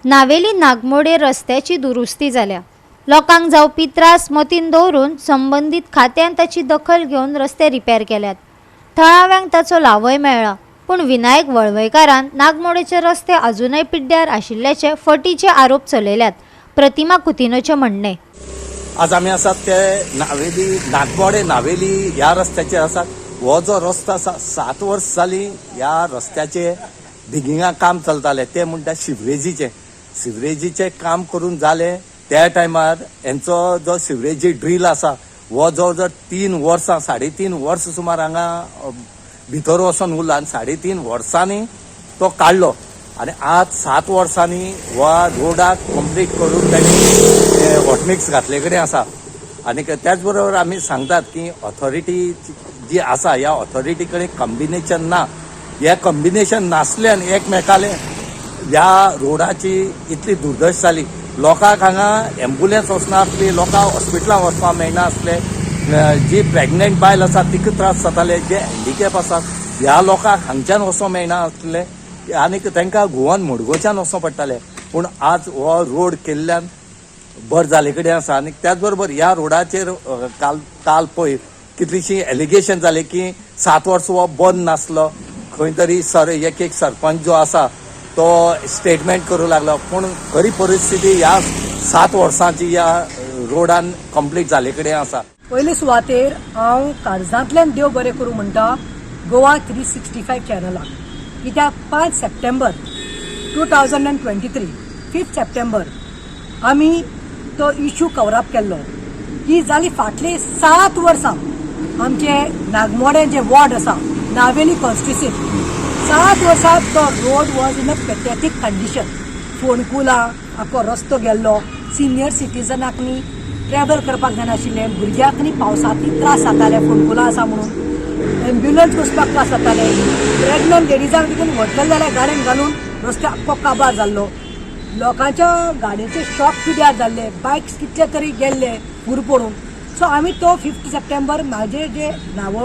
नावेली नागमोडे रस्त्याची दुरुस्ती जाल्या. लोकांक जावपी त्रास मतीन दवरून संबंदीत खात्यान ताची दखल घेवन रस्ते रिपेर केल्यात. थळाव्यांक ताचो लावय मेळ्ळा, पूण विनायक वळवयकारान नागमोडेचे रस्ते अजूनय पिड्ड्यार आशिल्ल्याचे फटीचे आरोप चलयल्यात. प्रतिमा कुतिनोचें म्हणणें. आज आमी आसात ते नावेली, नागमोडे नावेली ह्या रस्त्याचेर आसात. हो जो रस्तो आसा, 7 वर्स जाली ह्या रस्त्याचे डिगिंगा काम चलतालें. ते म्हणटा सिवरेजीचें. सिवरेजीचें काम करून जालें त्या टायमार हेंचो जो सिवरेजी ड्रील आसा, हो जवळ जवळ 3 वर्सां, 3.5 वर्सां सुमार हांगा भितर वचोन उरला आनी 3.5 वर्सांनी तो काडलो आनी आज 7 वर्सांनी हो रोडाक कंप्लीट करून तांणी हॉटमिक्स घातले कडेन आसा. आनी त्याच बरोबर आमी सांगतात की ऑथॉरिटी जी आसा, ह्या ऑथॉरिटी कडेन कॉम्बिनेशन ना. हे कॉम्बिनेशन नासल्यान एकमेकाले ह्या रोडाची इतली दुर्दशा जाली. लोकांक हांगा एम्बुलन्स वचनासली, लोकांक हॉस्पिटलां वचपाक मेळनासले. जी प्रेग्नेंट बायल आसा तिका त्रास जाताले. जे हँडिकॅप आसात ह्या लोकांक हांगच्यान वचोंक मेळनासले आनी तांकां गोवन मडगांवच्यान वचों पडटालें. पूण आज हो रोड केल्ल्यान बरें जाले कडेन आसा. आनी त्याच बरोबर ह्या रोडाचेर काल काल पयर कितलीशीं एलिगेशन जाले की 7 वर्सां हो बंद नासलो. खंय तरी सर एक एक सरपंच जो आसा तो स्टेटमेंट करूं लागलो, पूण खरी परिस्थिती ह्या 7 वर्सांची ह्या रोडान कंप्लीट जाले कडेन आसा. पयले सुवातेर हांव काळजांतल्यान देव बरें करूं म्हणटा गोवा 365 चॅनलाक, कित्याक 5 सप्टेंबर 2023, 5th September आमी तो इशू कवरअप केल्लो की जाली फाटली 7 वर्सां आमचे नागमोडे जे वॉर्ड आसा, नावेली कॉन्स्टिट्युन्सी, 7 वर्सां तो road was in a pathetic condition. फोंडकुलां, आख्खो रस्तो गेल्लो. सिनियर सिटीजनाक न्ही ट्रॅवल करपाक जायनाशिल्लें. भुरग्यांक न्ही पावसांतली त्रास जाताले, फोंडकुलां आसा म्हणून एम्ब्युलन्स वचपाक त्रास जाताले. प्रेग्नंट लेडीजांक देखून व्हरतले जाल्यार गाडयेन घालून रस्ते आख्खो काबार जाल्लो. लोकांच्या गाडयेचे शॉक पिड्यार जाल्ले, बायक्स कितले तरी गेल्ले फूर पडून. सो आमी तो 5th September म्हाजे जे नाव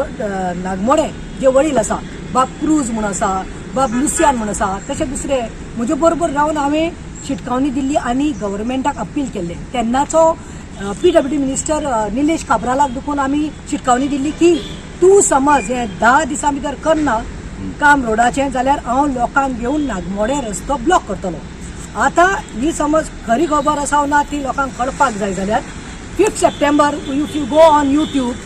नागमोडे जे वडील आसा, बाब क्रूज म्हूण आसा, बाब लुसियान म्हूण आसा, तशे दुसरे म्हजे बरोबर रावन हांवें शिटकावणी दिल्ली आनी गव्हर्मेंटाक अपील केल्लें. तेन्नाचो पीडब्ल्यूडी मिनिस्टर निलेश काब्रालाक देखून आमी शिटकावणी दिल्ली की तूं समज हें 10 दिसां भितर करना काम रोडाचें जाल्यार हांव लोकांक घेवन नागमोडे रस्तो ब्लॉक करतलो. आतां ही समज खरी खबर आसा ना ती लोकांक कळपाक जाय जाल्यार 5th September, if you go on YouTube,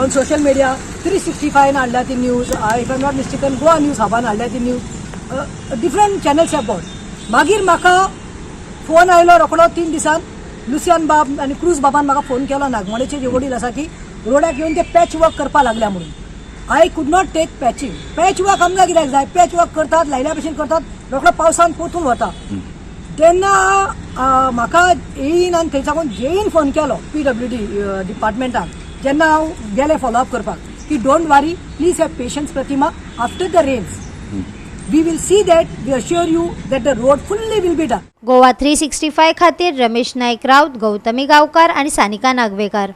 on social media, 365 हाडल्या ती news. If I not mistaken, Goa news हबान हाडल्या ती news. Different channels have brought. मागीर म्हाका फोन आयलो रोखडो 3 दिसान. लुसियान बाब आनी क्रूज बाबान म्हाका फोन केलो, नागमोडेचे जे वडील आसा, की रोडाक येवन ते पॅच वर्क करपाक लागल्या म्हणून. I could not take patching. Patch work आमकां कित्याक जाय? पॅच वर्क करतात, लायल्या भशेन करतात, रोखडो पावसान पोतून वता. तेन्ना म्हाका येईन आनी थंय साकून जेईन फोन केलो पीडब्ल्यूडी डिपार्टमेंटाक, जेन्ना हांव गेलें फॉलोअप करपाक, की "Don't worry, please have patience, Pratima. After the rains we will see that, we assure you that the road fully will be done." Goa 365 खातीर रमेश नाईक राऊत, गौतमी गावकार आणि सानिका नागवेकर.